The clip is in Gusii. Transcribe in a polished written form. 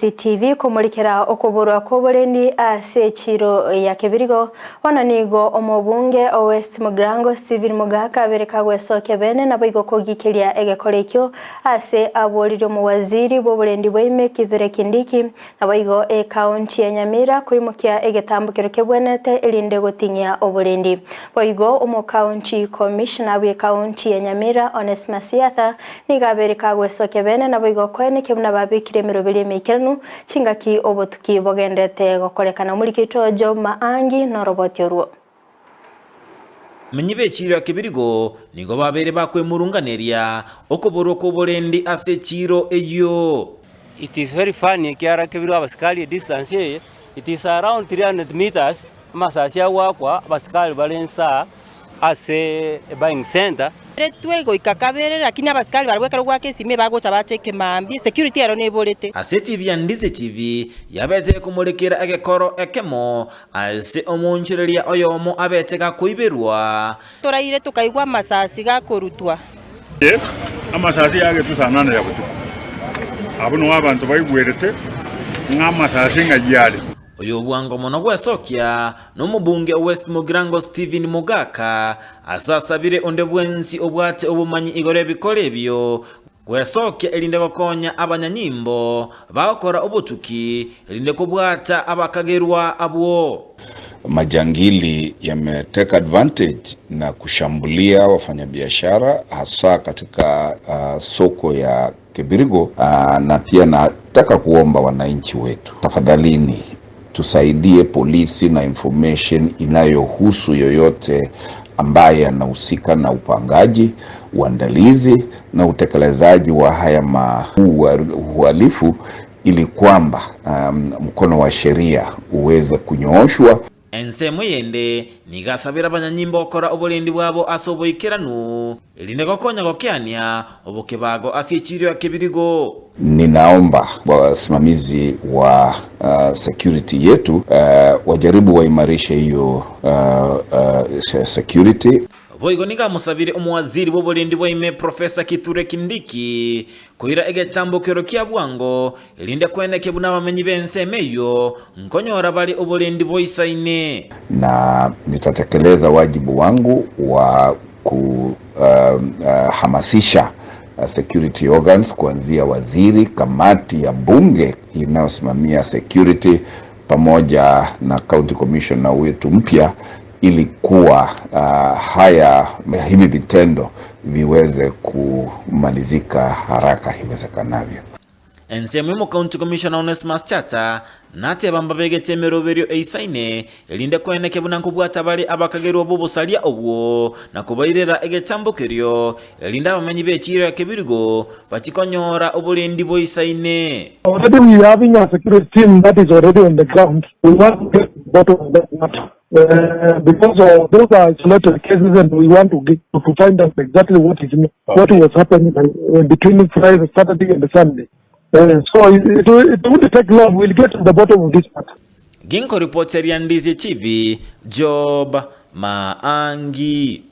Ndizi TV komorikera okoborwa kw'oborendi ase echiro ya Kebirigo. Bono nigo omobunge o West Mugirango Stephen Mogaka abere kagwesokia bene naboigo kogikeria egekora ekio ase aboririe omowaziri bw'oborendi bwaime Kithure Kindiki Naboigo ekaunti ya Nyamira koimokia egetambokero kebwenerete erinde goting'ia oborendi. Boigo omokaunti commissioner bw'ekaunti ya Nyamira Onesmus Siatha nigo abeire kagwesokia bene naboigo koenekia buna babekire emeroberi emeikeranu chingaki obotuki bogendete gokorekana. Omoriki oito Job Maangi noroboti orwo. Abamenyi b'echiiro ya Kebirigo nigo babeire bakwemurunganeria okoborwa kw'oborendi ase echiiro eyio. It is very funny ekiagera kebirwe abasikari edistance eye, it is around 300 metres, amasasi agoakwa abasikari bare insaa ase ebuying centre. Twe goika kabere, lakini abasikari barabwo ekero goaka esimi bagocha bacha ekemambia, security ero neborete. Ase etibi ya Ndizi TV yabete ekomorekera egekoro ekemo Ase omoonchoreria oyomo abete gakoiberwa. Toraire tokaigwa amasasi gakorutwa. Amasasi yagetwe saa nane ya botuko. Abwo nao abanto baigwerete ng'a amasasi ng'ai are. Oyo bwango mono gwesokia nomobunge o West Mugirango Stephen Mogaka ase asabire onde bwensi obwate obomanyi igoro ebikore ebio Gwesokia erinde gokonya abanyanyimbo bagokora obotuki, erinde kobwata abakagerwa abwo. Majangili yame take advantage na kushambulia wafanyabiashara hasa katika soko ya Kebirigo na pia nataka kuomba wananchi wetu tafadhalini tusaidie polisi na information inayohusu yoyote ambaye anahusika na upangaji, uandalizi na utekelezaji wa haya uhalifu ili kwamba mkono wa sheria uweze kunyooshwa. Ensemo eyende nigo asabire abanyanyimbo gokora oborendi bwabo ase oboikeranu, erinde gokonya gokeania obokebago ase echiiro ya kebirigo. Ninaomba wasimamizi wa security yetu wajaribu waimarishe hiyo security. Boigo nigo amosabire omowaziri bw'oborendi bwa ime Professor Kithure Kindiki koira egechambokero kia bwango erinde kweneke buna abamenyi b'ensemo eyio nkonyora bare oborendi boisaine. Na nitatekeleza wajibu wangu wa kuhamasisha security organs kuanzia waziri, kamati ya bunge inayosimamia security pamoja na county commissioner wetu mpya ili kuwa haya hivi vitendo viweze kumalizika haraka iwezekanavyo. Ensemo y'omocounty commissioner Onesmus Chata nateba mbabegete emeroberio eisaine erinde kweneke buna nkobwata bare abakagerwa b'obosaria obwo na kobairera egetambokerio erinde abamenyi b'echiiro ya Kebirigo bachikonyora oborendi boisaine. Already we having a security team that is already on the ground. We want to get to the bottom of that matter. Because of those are isolated cases and we want to get to find out exactly what is what was happening between Friday, Saturday and Sunday. So it won't take long. We'll get to the bottom of this matter. Ginko reporteria Ndizi TV, Job Maangi.